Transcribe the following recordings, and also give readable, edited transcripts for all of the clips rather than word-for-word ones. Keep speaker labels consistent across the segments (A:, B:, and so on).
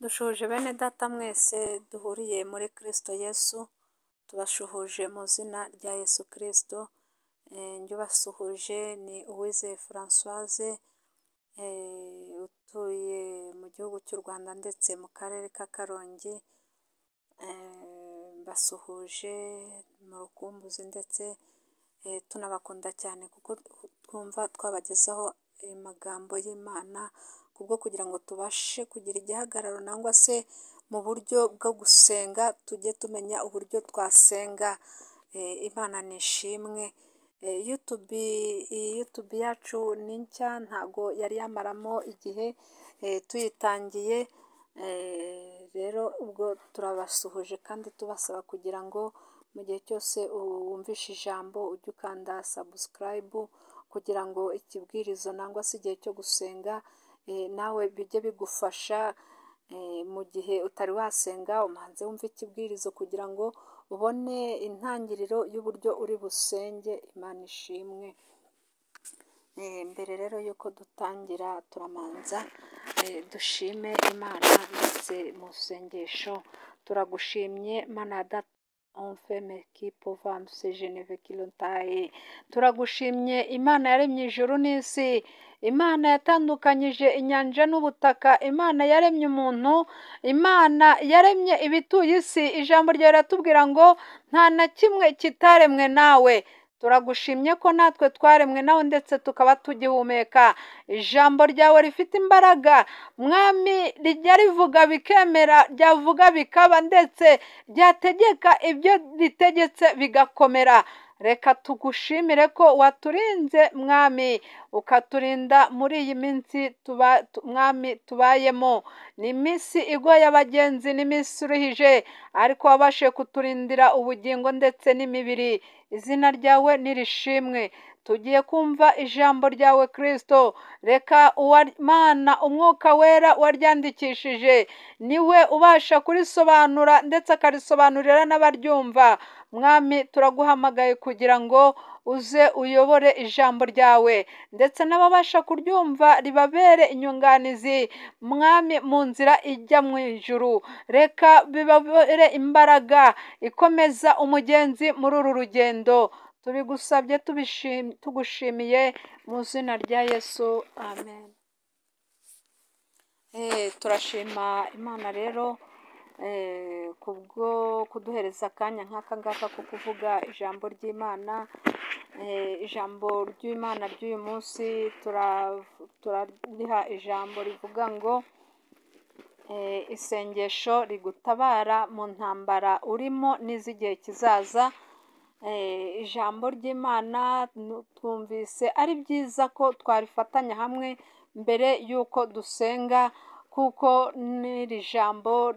A: Dushuhuje bene data mwese duhuriye muri Kristo Yesu, tubashuhuje mu izina rya Yesu Kristo. Njye ubasuhuje ni Uwizeye Françoise, utuye mu gihugu cy'u Rwanda ndetse mu karere ka Karongi. Mbasuhuje mu rukumbuzi ndetse tunabakunda cyane kuko twumva twabagezaho amagambo y'Imana kubwo kugira ngo tubashe kugira igihagararo nangwa se mu buryo bwo gusenga tujye tumenya uburyo twasenga. Imana nishimwe. YouTube yacu ni nshya, ntago yari yamaramo igihe tuyitangiye. Rero ubwo turabasuhuje kandi tubasaba kugira ngo mu gihe cyose wumvishe ijambo ujye ukanda subscribe kugira ngo ikibwirizo nangwa se igihe cyo gusenga nawe bijye bigufasha. Mu gihe utari wasenga umanze wumve ikibwirizo kugira ngo ubone intangiriro y'uburyo uri busenge. Imana ishimwe. Mbere rero y'uko dutangira turamanza dushime Imana ndetse mu isengesho. Turagushimye Mana data turagushimye Imana yaremye ijuru n'isi, Imana yatandukanyije inyanja n'ubutaka, Imana yaremye umuntu, Imana yaremye ibituye isi. Ijambo ryawe riratubwira ngo nta na kimwe kitaremwe nawe. Turagushimye ko natwe twaremwe nawe ndetse tukaba tugihumeka. Ijambo ryawe rifite imbaraga Mwami, rijya rivuga bikemera, ryavuga bikaba, ndetse ryategeka ibyo ritegetse bigakomera. Reka tugushimire ko waturinze Mwami, ukaturinda muri iyi minsi Mwami tubayemo. Ni iminsi igoye abagenzi, ni iminsi iruhije, ariko wabashije kuturindira ubugingo ndetse n'imibiri. Izina ryawe nirishimwe. Tugiye kumva ijambo ryawe Kristo. Reka Imana umwuka wera waryandikishije niwe ubasha kurisobanura ndetse akarisobanurira n'abaryumva. Mwami turaguhamagaye kugira ngo uze uyobore ijambo ryawe ndetse n'ababasha kuryumva ribabere inyunganizi Mwami mu nzira ijya mu ijuru. Reka bibabere imbaraga ikomeza umugenzi muri uru rugendo. Tubigusabye tugushimiye mu izina rya Yesu, amen. Turashima Imana rero kubwo kuduhereza akanya nk'aka ngaka ko kuvuga ijambo ry'Imana. Ijambo ry'Imana ry'uyu munsi turariha ijambo rivuga ngo isengesho rigutabara mu ntambara urimo n'iz'igihe kizaza. Ijambo ry'Imana twumvise ari byiza ko twarifatanya hamwe mbere y'uko dusenga, kuko n'iri jambo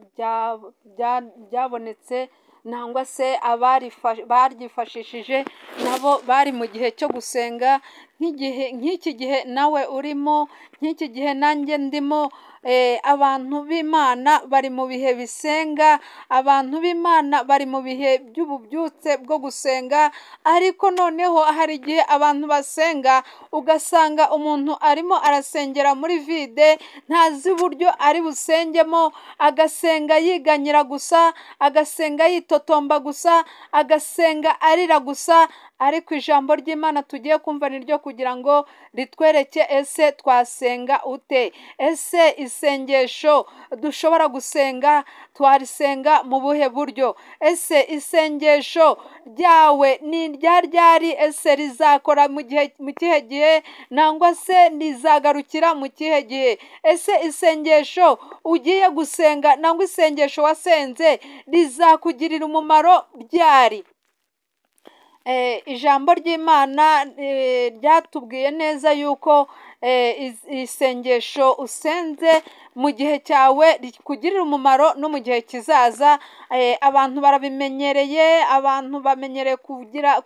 A: ryabonetse nangwa se abaryifashishije nabo bari mu gihe cyo gusenga. Nk'iki gihe nawe urimo, nk'iki gihe nanjye ndimo. Abantu b'Imana bari mu bihe bisenga, abantu b'Imana bari mu bihe by'ububyutse bwo gusenga. Ariko noneho hari igihe abantu basenga ugasanga umuntu arimo arasengera muri vide, ntazi uburyo ari busengemo, agasenga yiganyira gusa, agasenga yitotomba gusa, agasenga arira gusa. Ariko ijambo ry'Imana tugiye kumva ni ryo kugira ngo ritwereke ese twasenga ute, ese isengesho dushobora gusenga twarisenga mu buhe buryo, ese isengesho ryawe ni irya ryari, ese rizakora mu kihe gihe nangwa se rizagarukira mu kihe gihe, ese isengesho ugiye gusenga nangwa isengesho wasenze rizakugirira umumaro ryari. Ijambo ry'Imana ryatubwiye neza yuko isengesho usenze mu gihe cyawe rikugirira umumaro no mu gihe kizaza. Abantu barabimenyereye, abantu bamenyereye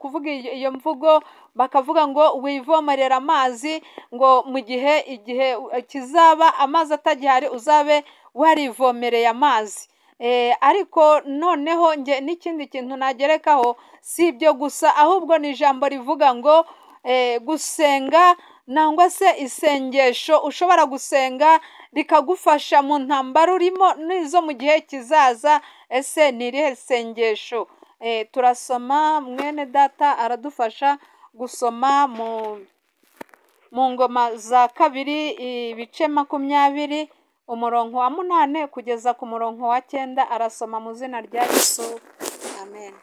A: kuvuga iyo mvugo, bakavuga ngo wivomerera amazi, ngo mu gihe igihe kizaba amazi atagihari uzabe warivomereye amazi. Ariko noneho nge n'ikindi kintu nagerekaho, si ibyo gusa, ahubwo ni ijambo rivuga ngo gusenga nangwa se isengesho ushobora gusenga rikagufasha mu ntambara urimo n'izo mu gihe kizaza. Ese ni irihe sengesho? Turasoma, mwene data aradufasha gusoma mu Ngoma za Kabiri ibice 20 umurongo wa 8 kugeza ku murongo wa 9, arasoma mu izina rya Yesu. Amen.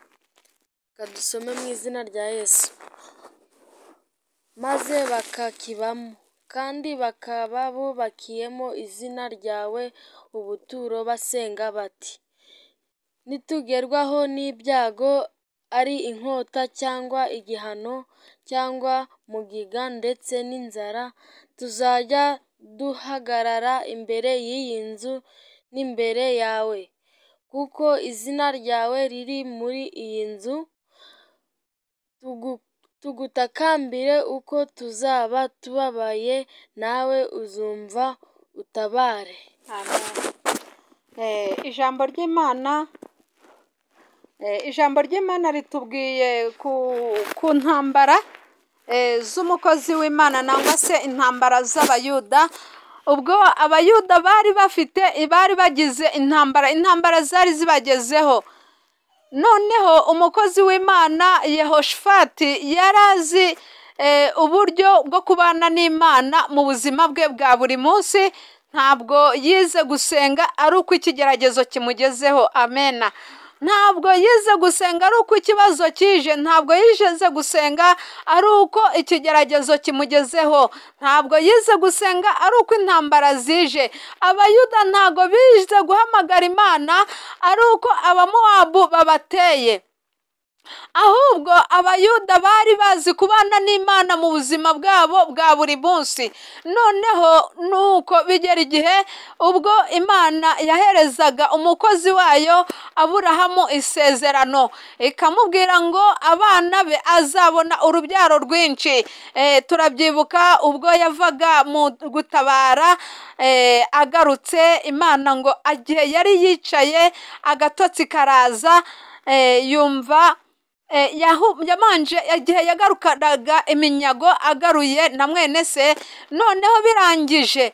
B: Kadusome mu izina rya Yesu. Maze bakakibamo, kandi bakaba bubakiyemo izina ryawe ubuturo, basenga bati: nitugerwaho n'ibyago, ari inkota cyangwa igihano cyangwa mugiga ndetse n'inzara, tuzajya duhagarara imbere y'iyi nzu n'imbere yawe, kuko izina ryawe riri muri iyi nzu, tugutakambire uko tuzaba tubabaye, nawe uzumva utabare.
A: Amen. Ijambo ry'Imana ritubwiye ku ntambara z'umukozi w'Imana, nangwa se intambara z'Abayuda. Ubwo Abayuda bari bafite, bari bagize intambara zari zibagezeho. Noneho umukozi w'Imana Yehoshafati yarazi uburyo bwo kubana n'Imana mu buzima bwe bwa buri munsi. Ntabwo yize gusenga ari uko ikigeragezo kimugezeho. Amena. Ntabwo yize gusenga ari uko ikibazo kije, ntabwo yize gusenga ari uko ikigeragezo kimugezeho, ntabwo yize gusenga ari uko intambara zije. Abayuda ntabwo bize guhamagara Imana ari uko Abamowabu babateye, ahubwo Abayuda bari bazi kubana n'Imana mu buzima bwabo bwa buri munsi. Noneho nuko bigera igihe ubwo Imana yaherezaga umukozi wayo Aburahamu isezerano, ikamubwira ngo abana be azabona urubyaro rwinshi. Turabyibuka ubwo yavaga mu gutabara agarutse, Imana ngo igihe yari yicaye agatotsi karaza, yumva yamanje igihe yagarukanaga iminyago agaruye na mwene se. Noneho birangije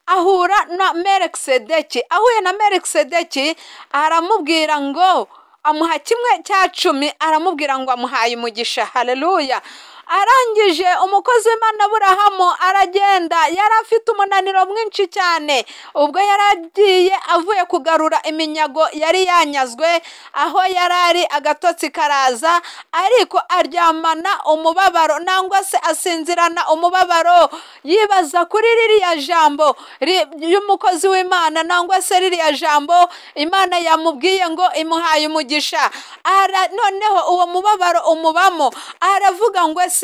A: ahura na Melikisedeki. Ahuye na Melikisedeki aramubwira ngo amuha 1/10, aramubwira ngo amuhaye umugisha. Haleluya. Arangije umukozi w'Imana Aburahamu aragenda, yari afite umunaniro mwinshi cyane ubwo yaragiye avuye kugarura iminyago yari yanyazwe, aho yari ari agatotsi karaza, ariko aryamana umubabaro, nangwa se asinzirana umubabaro, yibaza kuri ririya jambo y'umukozi w'Imana, nangwa se ririya jambo Imana yamubwiye ngo imuhaye umugisha. Noneho uwo mubabaro umubamo, aravuga ngo se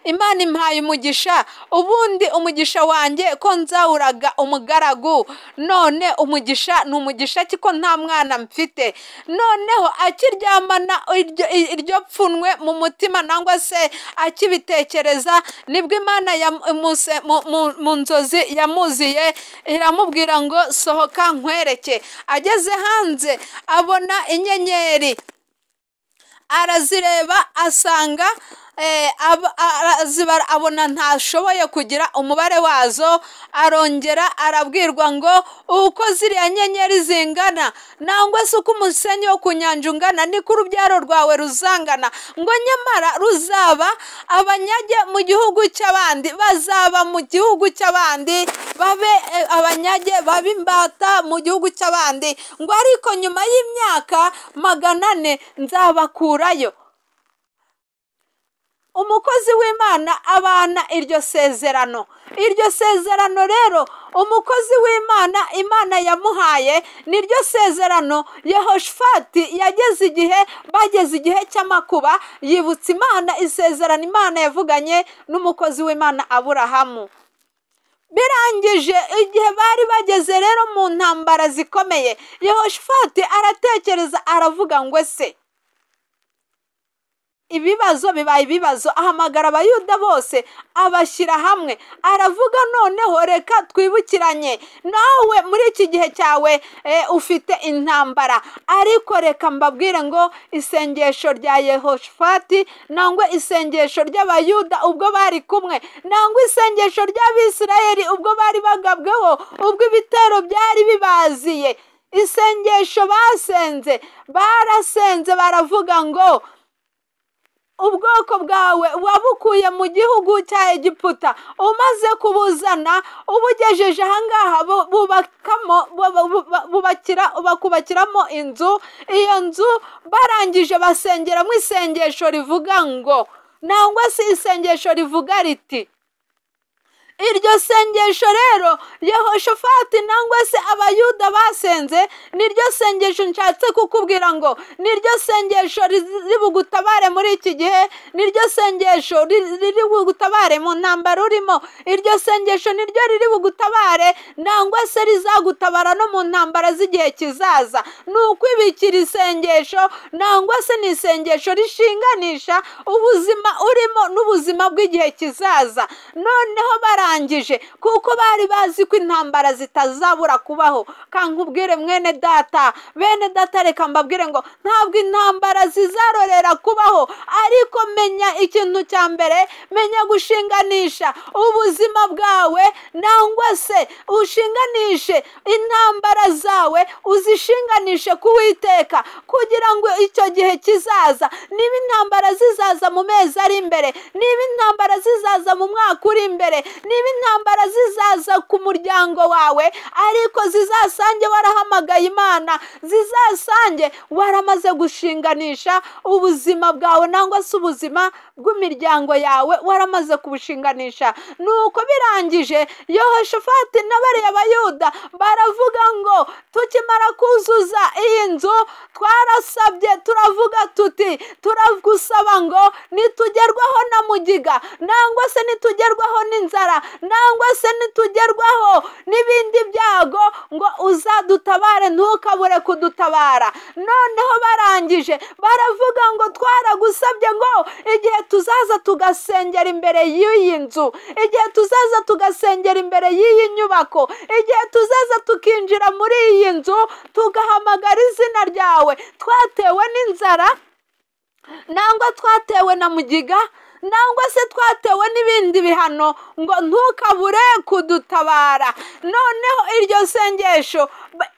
A: Imana impaye umugisha, ubundi umugisha wanjye ko nzawuraga umugaragu, none umugisha ni umugisha ki ko nta mwana mfite? Noneho akiryamana iryo pfunwe mu mutima, nangwa se akibitekereza, nibwo Imana mu nzozi yamuziye iramubwira ngo sohoka nkwereke. Ageze hanze abona inyenyeri, arazireba asanga abona ntashoboye kugira umubare wazo. Arongera arabwirwa ngo uko ziriya nyenyeri zingana, nangwa se uko umusenyi wo ku nyanja ungana, niko urubyaro rwawe ruzangana, ngo nyamara ruzaba abanyage mu gihugu cy'abandi, bazaba mu gihugu cy'abandi, babe abanyage, babe imbata mu gihugu cy'abandi, ngo ariko nyuma y'imyaka 400 nzabakurayo. Umukozi w'Imana abana iryo sezerano. Iryo sezerano rero umukozi w'Imana Imana yamuhaye niryo sezerano Yehoshafati yageze igihe, bageze igihe cy'amakuba, yibutsa Imana isezerano Imana yavuganye n'umukozi w'Imana Aburahamu. Birangije igihe bari bageze rero mu ntambara zikomeye, Yehoshafati aratekereza aravuga ngo se Ibibazo bibaye ibibazo, ahamagara Abayuda bose abashyira hamwe, aravuga noneho reka twibukiranye, nawe muri iki gihe cyawe ufite intambara, ariko reka mbabwire ngo isengesho rya Yehoshafati nangwa isengesho ry'Abayuda ubwo bari kumwe, nangwa isengesho ry'Abisirayeli ubwo bari bagabweho, ubwo ibitero byari bibaziye, isengesho basenze, barasenze baravuga ngo ubwoko bwawe wabukuye mu gihugu cya Egiputa, umaze kubuzana ubugejeje ahangaha, bakubakiramo inzu. Iyo nzu barangije basengeramo isengesho rivuga ngo, nangwa se isengesho rivuga riti, iryo sengesho rero Yehoshafati nangwa se Abayuda basenze, niryo sengesho nshatse kukubwira ngo niryo sengesho riri bugutabare muri iki gihe, niryo sengesho riri bugutabare mu ntambara urimo, iryo sengesho niryo riri bugutabare nangwa se rizagutabara no mu ntambara z'igihe kizaza. Ni ukwibikira isengesho nangwa se ni isengesho rishinganisha ubuzima urimo n'ubuzima bw'igihe kizaza. Noneho barangije, kuko bari bazi ko intambara zitazabura kubaho. Kankubwire mwene data, bene data, reka mbabwire ngo ntabwo intambara zizarorera kubaho, ariko menya ikintu cya mbere, menya gushinganisha ubuzima bwawe, nangwa se ushinganishe intambara zawe, uzishinganishe ku Uwiteka, kugira ngo icyo gihe kizaza, niba intambara zizaza mu mezi ari imbere, niba intambara zizaza mu mwaka uri imbere, niba intambara zizaza ku muryango wawe, ariko zizasange warahamagaye Imana, zizasange waramaze gushinganisha ubuzima bwawe nangwa se ubuzima bw'imiryango yawe waramaze kubushinganisha. Nuko birangije Yehoshafati n'abariya Bayuda baravuga ngo tukimara kuzuza iyi nzu twarasabye, turavuga tuti turagusaba ngo nitugerwaho na mugiga, nangwa se nitugerwaho n'inzara, nangwa se nitugerwaho n'ibindi byago, ngo uzadutabare, ntukabure kudutabara. Noneho barangije baravuga ngo twaragusabye ngo igihe tuzaza tugasengera imbere y'iyi nzu, igihe tuzaza tugasengera imbere y'iyi nyubako, igihe tuzaza tukinjira muri iyi nzu tugahamagara izina ryawe, twatewe n'inzara nangwa twatewe na mugiga, nangwa se twatewe n'ibindi bihano, ngo ntukabure kudutabara. Noneho iryo sengesho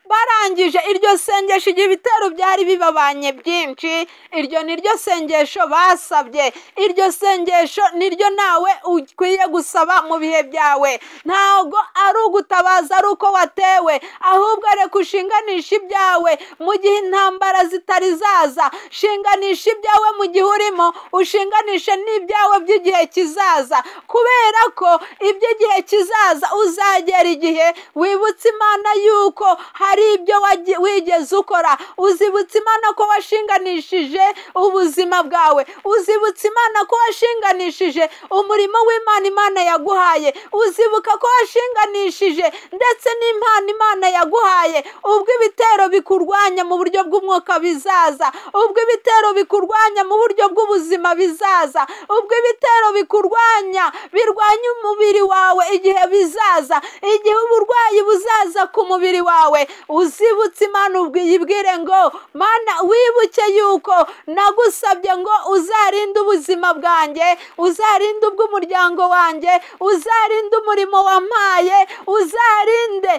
A: barangije iryo sengesho, igihe ibitero byari bibabanye byinshi, iryo niryo sengesho basabye, iryo sengesho niryo nawe ukwiye gusaba mu bihe byawe. Ntabwo ari ugutabaza ari uko watewe, ahubwo reka ushinganishe ibyawe mu gihe intambara zitari zaza, shinganisha ibyawe mu gihe urimo, ushinganishe n'ibyawe by'igihe kizaza, kubera ko iby'igihe kizaza uzagera igihe wibutse Imana yuko hari ibyo wigeze ukora, uzibutse Imana ko washinganishije ubuzima bwawe, uzibutse Imana ko washinganishije umurimo w'Imana Imana yaguhaye, uzibuka ko washinganishije ndetse n'impano Imana yaguhaye. Ubwo ibitero bikurwanya mu buryo bw'umwuka bizaza, ubwo ibitero bikurwanya mu buryo bw'ubuzima bizaza, ubwo ibitero bikurwanya birwanya umubiri wawe igihe bizaza, igihe uburwayi buzaza ku mubiri wawe, uzibutse Imana uyibwire ngo Mana wibuke yuko nagusabye ngo uzarinde ubuzima bwanjye, uzarinde ubw'umuryango wanjye, uzarinde umurimo wampaye, uzarinde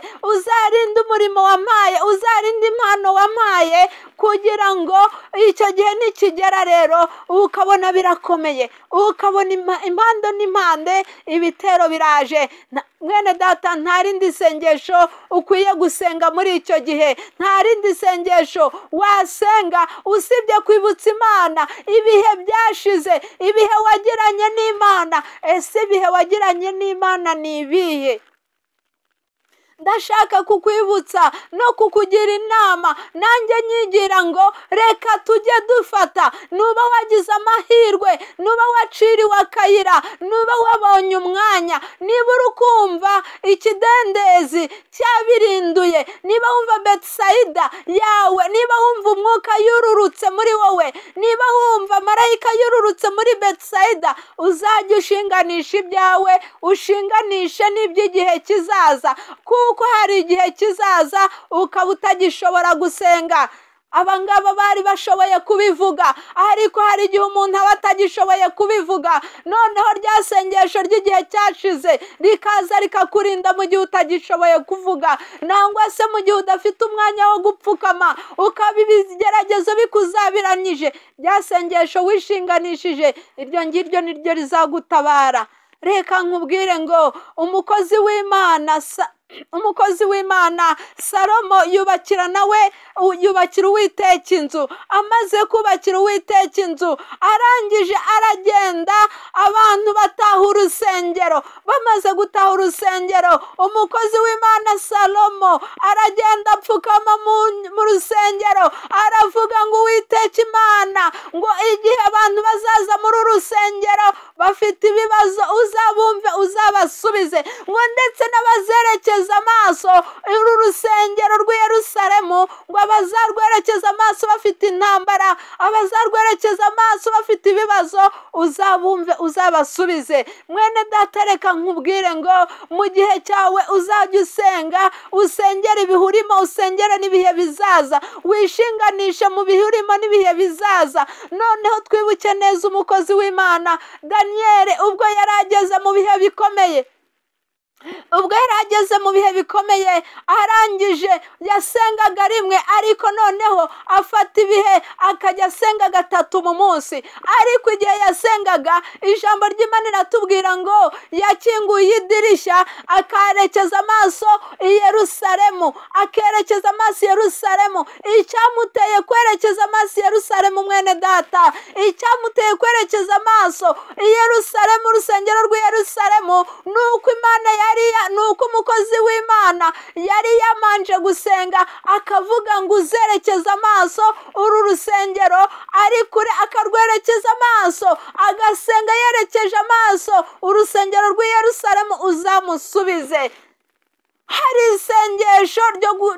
A: umurimo wampaye, uzarinde impano wampaye, kugira ngo icyo gihe nikigera rero ukabona birakomeye, ukabona impande n'impande ibitero biraje. Mwene data, nta rindi sengesho ukwiye gusenga muri icyo gihe, nta rindi sengesho wasenga usibye kwibutsa Imana ibihe byashize, ibihe wagiranye n'Imana. Ese ibihe wagiranye n'Imana ni ibihe? Ndashaka kukwibutsa no kukugira inama, nanjye nyigira ngo reka tujye dufata. Nuba wagize amahirwe, nuba waciriwe akayira, nuba wabonye umwanya, niba uri kumva ikidendezi cyabirinduye, niba wumva Betsaida yawe, niba wumva umwuka yururutse muri wowe, niba wumva marayika yururutse muri Betsaida, uzajya ushinganisha ibyawe, ushinganishe n'iby'igihe kizaza, kuko hari igihe kizaza ukaba utagishobora gusenga. Abangaba bari bashoboye kubivuga, ariko hari igihe umuntu aba atagishoboye kubivuga. Noneho rya sengesho ry'igihe cyashize rikaza rikakurinda mu gihe utagishoboye kuvuga, nangwa se mu gihe udafite umwanya wo gupfukama, ukaba ibigeragezo bikuzabiranyije. Rya sengesho wishinganishije, iryo ngiryo niryo rizagutabara. Reka nkubwire ngo umukozi w'Imana Salomo yubakira nawe, yubakira Uwiteka inzu. Amaze kubakira Uwiteka inzu, arangije aragenda, abantu bataha urusengero. Bamaze gutaha urusengero, umukozi w'Imana Salomo aragenda apfukama mu rusengero, aravuga ngo Uwiteka Imana, ngo igihe abantu bazaza muri urusengero bafite ibibazo uzabumve, uzabasubize, ngo ndetse n'abazerekeza amaso uru rusengero rw'i Yerusalemu, ngo abazarwerekeza amaso bafite intambara, abazarwerekeza amaso bafite ibibazo, uzabumve, uzabasubize. Mwene data, reka nkubwire ngo mu gihe cyawe uzajya usenga, usengere ibihe urimo, usengere n'ibihe bizaza, wishinganishe mu bihe urimo n'ibihe bizaza. Noneho twibuke neza umukozi w'Imana Daniyeli, ubwo yari ageze mu bihe bikomeye, ubwo yari ageze mu bihe bikomeye, arangije yasengaga rimwe, ariko noneho afata ibihe akajya asenga gatatu mu munsi. Ariko igihe yasengaga, ijambo ry'Imana riratubwira ngo yakinguye idirishya akarekeza amaso i Yerusalemu, akerekeza amaso i Yerusalemu. Icyamuteye kwerekeza amaso i Yerusalemu, mwene data, icyamuteye kwerekeza amaso i Yerusalemu, urusengero rw'i Yerusalemu, ni uko Imana nuko umukozi w'Imana yari yamanje gusenga, akavuga ngo uzerekeza amaso uru rusengero, ari kure akarwerekeza amaso, agasenga yerekeje amaso urusengero rw'i Yerusalemu, uzamusubize. Hari isengesho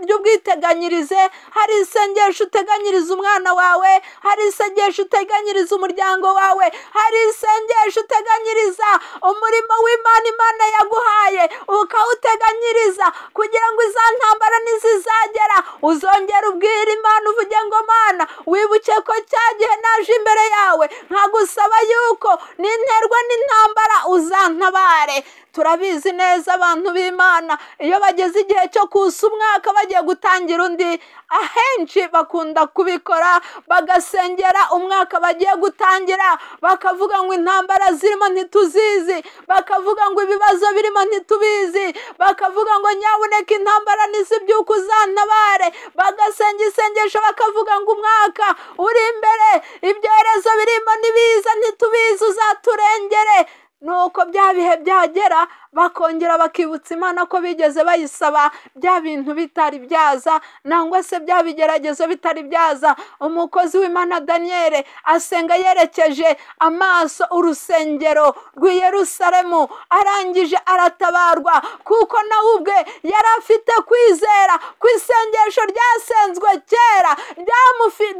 A: ry'ubwiteganyirize, hari isengesho uteganyiriza umwana wawe, hari isengesho uteganyiriza umuryango wawe, hari isengesho uteganyiriza umurimo w'Imana Imana yaguhaye, ukawuteganyiriza kugira ngo iza ntambara nizizagera uzongera ubwire Imana, uvuge ngo Mana, wibuke ko cya gihe naje imbere yawe nkagusaba yuko ninterwa n'intambara uzantabare. Turabizi neza abantu b'Imana, iyo bageze igihe cyo kusa umwaka bagiye gutangira undi, ahenshi bakunda kubikora, bagasengera umwaka bagiye gutangira, bakavuga ngo intambara zirimo ntituzizi, bakavuga ngo ibibazo birimo ntitubizi, bakavuga ngo nyabuneka intambara n'izibyuka uzantabare, bagasenga isengesho bakavuga ngo umwaka uri imbere ibyorezo birimo n'ibiza ntitubizi, uzaturengere. Nuko bya bihe byagera bakongera bakibutsa Imana ko bigeze bayisaba bya bintu bitari byaza, nangwa se bya bigeragezo bitari byaza. Umukozi w'Imana Daniyeli asenga yerekeje amaso urusengero rw'i Yerusalemu, arangije aratabarwa, kuko nawe ubwe yari afite kwizera ku isengesho ryasenzwe kera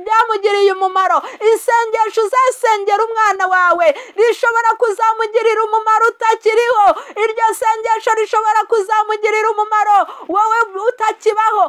A: ryamugiriye umumaro. Isengesho uzasengera umwana wawe rishobora kuzamugirira umumaro utakiriho, iryo sengesho rishobora kuzamugirira umumaro wowe utakibaho.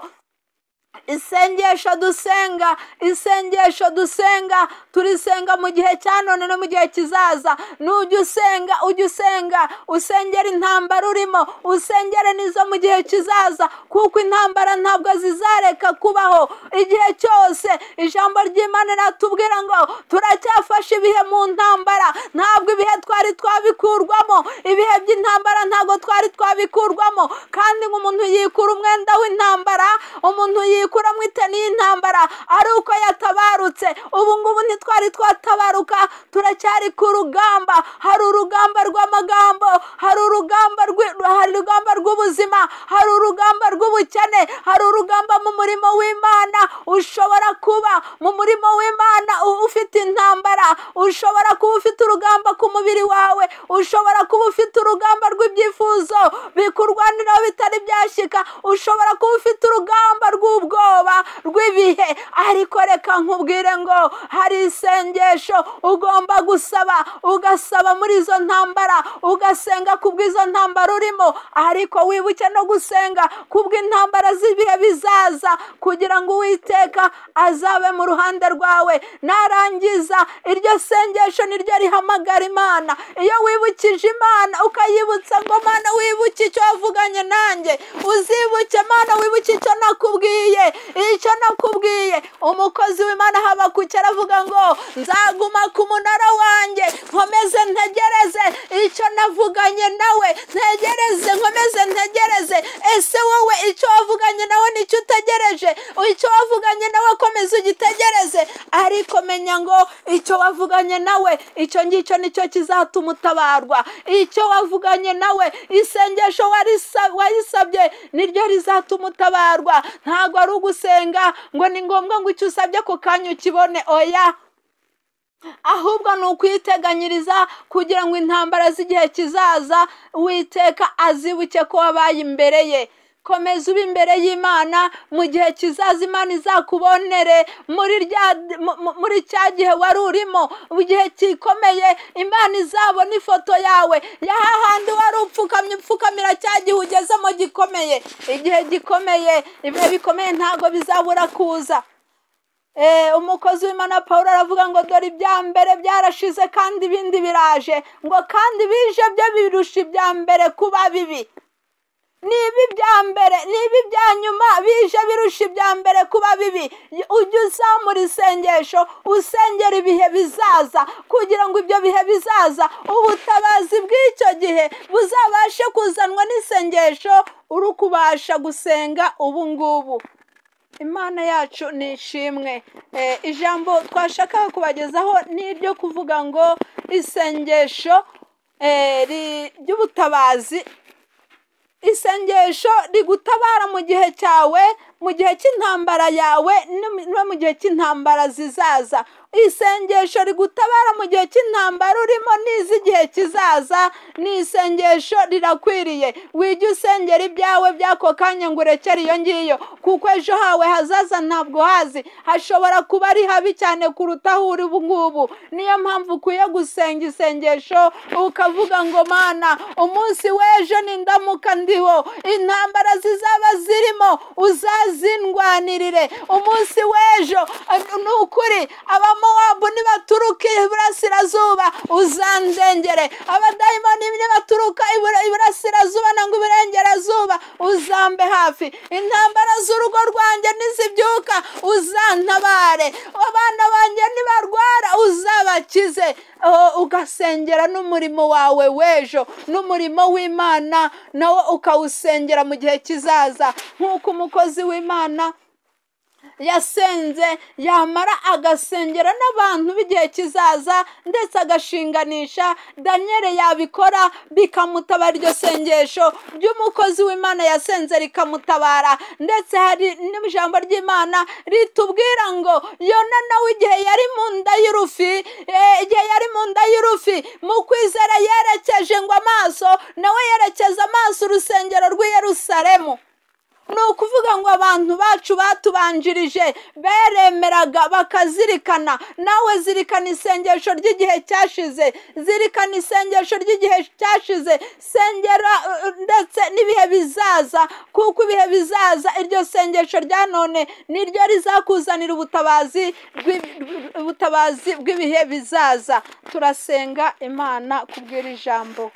A: Isengesho dusenga, isengesho dusenga, turisenga mu gihe cya none no mu gihe kizaza. Nujya usenga, ujya usenga usengera intambara urimo, usengere n'izo mu gihe kizaza, kuko intambara ntabwo zizareka kubaho igihe cyose. Ijambo ry'Imana riratubwira ngo turacyafashe ibihe mu ntambara, ntabwo ibihe twari twabikurwamo, ibihe by'intambara ntabwo twari twabikurwamo. Kandi ngo umuntu yikura umwenda w'intambara, umuntu yikura gukuramo iteni y'intambara ari uko yatabarutse. Ubu ngubu ntitwari twatabaruka, turacyari ku rugamba. Hari urugamba rw'amagambo, hari urugamba rw'ubuzima, hari urugamba rw'ubukene, hari urugamba mu murimo w'Imana. Ushobora kuba mu murimo w'Imana ufite intambara, ushobora kuba ufite urugamba ku mubiri wawe, ushobora kuba ufite urugamba rw'ibyifuzo bikurwaniraho bitari byashyika, ushobora kuba ufite urugamba rw'ubwoba rw'ibihe. Ariko reka nkubwire ngo hari isengesho ugomba gusaba, ugasaba muri izo ntambara, ugasenga kubw'izo ntambara urimo, ariko wibuke no gusenga kubw'intambara z'ibihe bizaza, kugira ngo Uwiteka azabe mu ruhande rwawe. Narangiza iryo sengesho niryo rihamagara Imana. Iyo wibukije Imana ukayibutsa ngo Mana wibuke icyo wavuganye nanjye, uzibuke Mana wibuke icyo nakubwiye, icyo nakubwiye. Umukozi w'Imana Habakuki aravuga ngo nzaguma ku munara wanjye nkomeze ntegereze icyo navuganye nawe, ntegereze nkomeze ntegereze. Ese wowe icyo wavuganye nawe nicyo utegereje? Icyo wavuganye nawe komeza ugitegereze, ariko menya ngo icyo wavuganye nawe icyo ngicyo nicyo kizatuma utabarwa. Icyo wavuganye nawe, isengesho wayisabye niryo rizatuma utabarwa. Ntabwo ari ugusenga ngo ni ngombwa ngo icyo usabye ako kanya ukibone, oya, ahubwo ni ukwiteganyiriza kugira ngo intambara z'igihe kizaza Uwiteka azibuke ko wabaye imbere ye. Komeza ube imbere y'Imana mu gihe kizaza, Imana izakubonere muri cya gihe wari urimo, mu gihe gikomeye Imana izabona ifoto yawe ya hahandi wari upfukamye, upfukamira cya gihe ugezemo gikomeye. Igihe gikomeye, ibihe bikomeye ntabwo bizabura kuza. Umukozi w'Imana Paul aravuga ngo dore ibya mbere byarashize kandi ibindi biraje, ngo kandi bije byo birusha ibya mbere kuba bibi. Niba ibya mbere, niba ibya nyuma bije birusha ibya mbere kuba bibi, ujye uzamura isengesho usengera ibihe bizaza, kugira ngo ibyo bihe bizaza ubutabazi bw'icyo gihe buzabashe kuzanwa n'isengesho uri kubasha gusenga ubu ngubu. Imana yacu ni ishimwe. Ijambo twashakaga kubagezaho ni iryo kuvuga ngo isengesho ry'ubutabazi, isengesho rigutabara mu gihe cyawe, mu gihe cy'intambara yawe no mu gihe cy'intambara zizaza. Isengesho rigutabara mu gihe cy'intambara urimo n'iz'igihe kizaza, ni isengesho rirakwiriye. Wijya usengera ibyawe by'ako kanya ngo urekere iyo ngiyo, kuko ejo hawe hazaza ntabwo hazi, hashobora kuba ari habi cyane kuruta aho uri ubu ngubu. Niyo mpamvu ukwiye gusenga isengesho ukavuga ngo Mana, umunsi w'ejo nindamuka ndiho, intambara zizaba zirimo uzazindwanirire. Umunsi w'ejo ni ukuri Abamowabu nibaturuka iburasirazuba uzandengere, abadayimoni nibaturuka iburasirazuba nangwa iburengerazuba uzambe hafi, intambara z'urugo rwanjye nizibyuka uzantabare, abana banjye nibarwara uzabakize. Ugasengera n'umurimo wawe w'ejo, n'umurimo w'Imana nawo ukawusengera mu gihe kizaza, nk'uko umukozi w'Imana yasenze, yamara agasengera n'abantu b'igihe kizaza, ndetse agashinganisha. Daniel yabikora bikamutabara, iryo sengesho ry'umukozi w'Imana yasenze rikamutabara. Ndetse hari n'ijambo ry'Imana ritubwira ngo Yona nawe igihe yari mu nda y'urufi, igihe yari mu nda y'urufi, mu kwizera yerekeje ngo amaso, nawe yerekeza amaso urusengero rw'i Yerusalemu. Ni ukuvuga ngo abantu bacu batubanjirije beremeraga bakazirikana. Nawe zirikana isengesho ry'igihe cyashize, zirikana isengesho ry'igihe cyashize, sengera ndetse n'ibihe bizaza, kuko ibihe bizaza iryo sengesho rya none niryo rizakuzanira ubutabazi bw'ibihe bizaza. Turasenga Imana kubwira ijambo.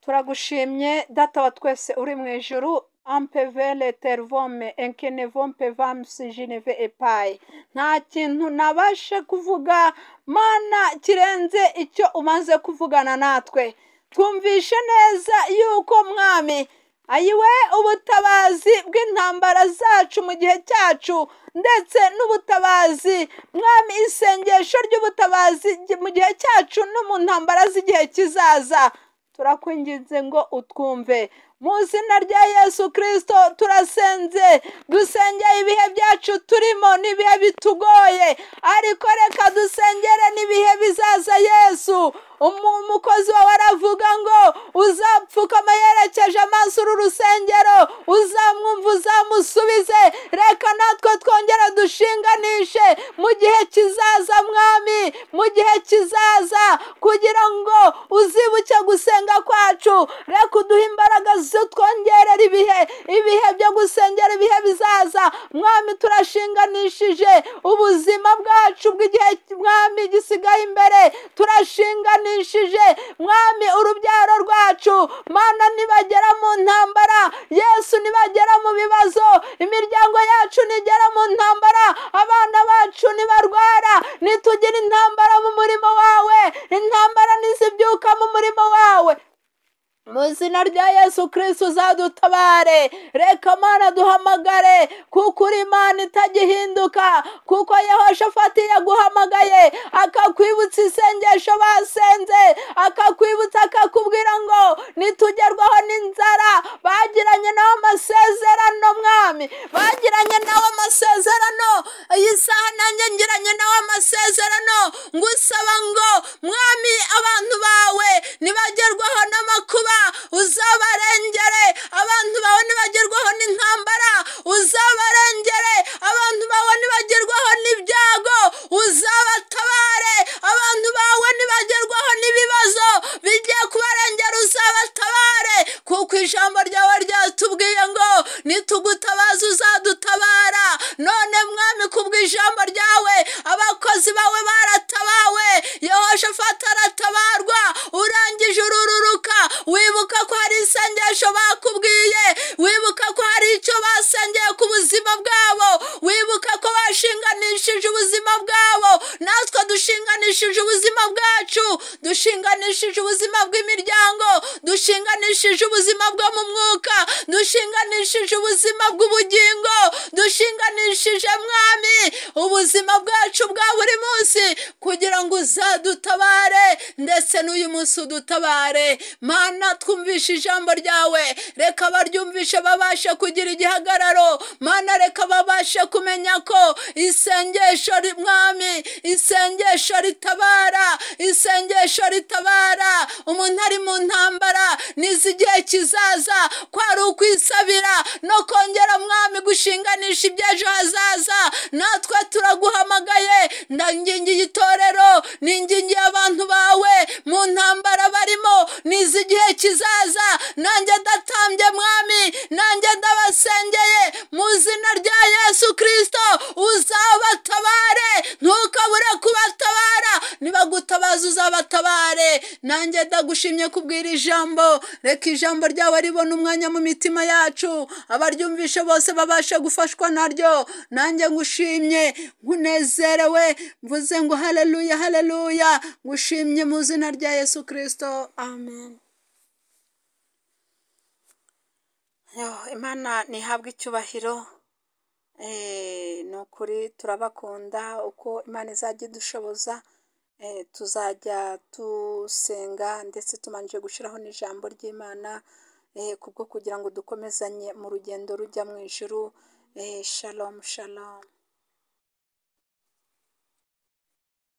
A: Turagushimye Data wa twese uri mu ijuru, ampevele tervome enkenevompe vamsi jineve epayi. Nta kintu nabashe kuvuga Mana kirenze icyo umaze kuvugana natwe. Twumvishe neza yuko Mwami Ayiwe, ubutabazi bw'intambara zacu mu gihe cyacu, ndetse n'ubutabazi Mwami, isengesho ry'ubutabazi mu gihe cyacu no mu ntambara z'igihe kizaza, turakwinginze ngo utwumve. Mu izina rya Yesu Kristo turasenze, dusengeye ibihe byacu turimo n'ibihe bitugoye, ariko reka dusengere n'ibihe bizaza. Yesu, umukozi wawe aravuga ngo uzapfukama yerekeje amaso uru rusengero, uzamwumva uzamusubize. Reka natwe twongere dushinganishe mu gihe kizaza Mwami, mu gihe kizaza, kugira ngo uzibuke gusenga kwacu. Reka uduhe imbaraga twongerera ibihe, ibihe byo gusengera ibihe bizaza. Mwami, turashinganishije ubuzima bwacu bw'igihe Mwami gisigaye imbere, turashinganishije Mwami urubyaro rwacu. Mana, nibagera mu ntambara, Yesu, nibagera mu bibazo, imiryango yacu nigera mu ntambara, abana bacu nibarwara, nitugira intambara mu murimo wawe, intambara nizibyuka mu murimo wawe, mu izina rya Yesu Kristo uzadutabare. Reka Mana duhamagare, kuko uri Imana itagihinduka, kuko Yehoshafati yaguhamagaye akakwibutsa isengesho basenze, akakwibutsa akakubwira ngo nitugerwaho n'inzara, bagiranye nawe amasezerano Mwami, bagiranye nawe amasezerano. Iyi saha nanjye ngiranye nawe amasezerano, ngusaba ngo Mwami abantu bawe nibagerwaho n'amakuba uzabarengere, abantu bawe nibagerwaho n'intambara uzabarengere, abantu bawe nibagerwaho n'ibyago uzabatabare, abantu bawe nibagerwaho n'ibibazo bigiye kubarengera uzabatabare, kuko ijambo ryawe ryatubwiye ngo nitugutabaza uzadutabara. None Mwami, kubw'ijambo ryawe abakozi bawe baratabawe, Yehoshafati aratabarwa, urangije urururuka, wibuka ko hari isengesho bakubwiye, wibuka ko hari icyo basengeye ku buzima bwabo, wibuka ko bashinganishije ubuzima bwabo. Natwe dushinganishije ubuzima bwacu, dushinganishije ubuzima bw'imiryango, dushinganishije ubuzima bwo mu mwuka, dushinganishije ubuzima bw'ubugingo, dushinganishije Mwami ubuzima bwacu bwa buri munsi, kugira ngo uzadutabare, ndetse n'uyu munsi udutabare. Mana, twumvishe ijambo ryawe, reka baryumvishe babashe kugira igihagararo. Mana, reka babashe kumenya ko isengesho Mwami, isengesho ritabara, isengesho ritabara. Umuntu ari mu ntambara n'izigihe kizaza, ko ari ukwisabira no kongera Mwami gushinganisha iby'ejo hazaza. Natwe turaguhamagaye, ndangingiye itorero, ningingiye abantu bawe mu ntambara barimo n'izigihe kizaza. Nanjye ndatambye Mwami, nanjye ndabasengeye mu izina rya Yesu Kristo, uzabatabare, ntukabure kubatabara, nibagutabaza uzabatabare. Nanjye ndagushimye kubwira ijambo, reka ijambo ryawe ribone umwanya mu mitima yacu, abaryumvishe bose babashe gufashwa naryo. Nanjye ngushimye, nkunezerewe, mvuze ngo haleluya, haleluya, ngushimye mu izina rya Yesu Kristo, amen. Imana ntihabwe icyubahiro. Ni ukuri turabakunda, uko Imana izajya idushoboza tuzajya dusenga, ndetse tumanje gushyiraho n'ijambo ry'Imana kubwo kugira ngo dukomezanye mu rugendo rujya mu ijuru. Shalom, shalom.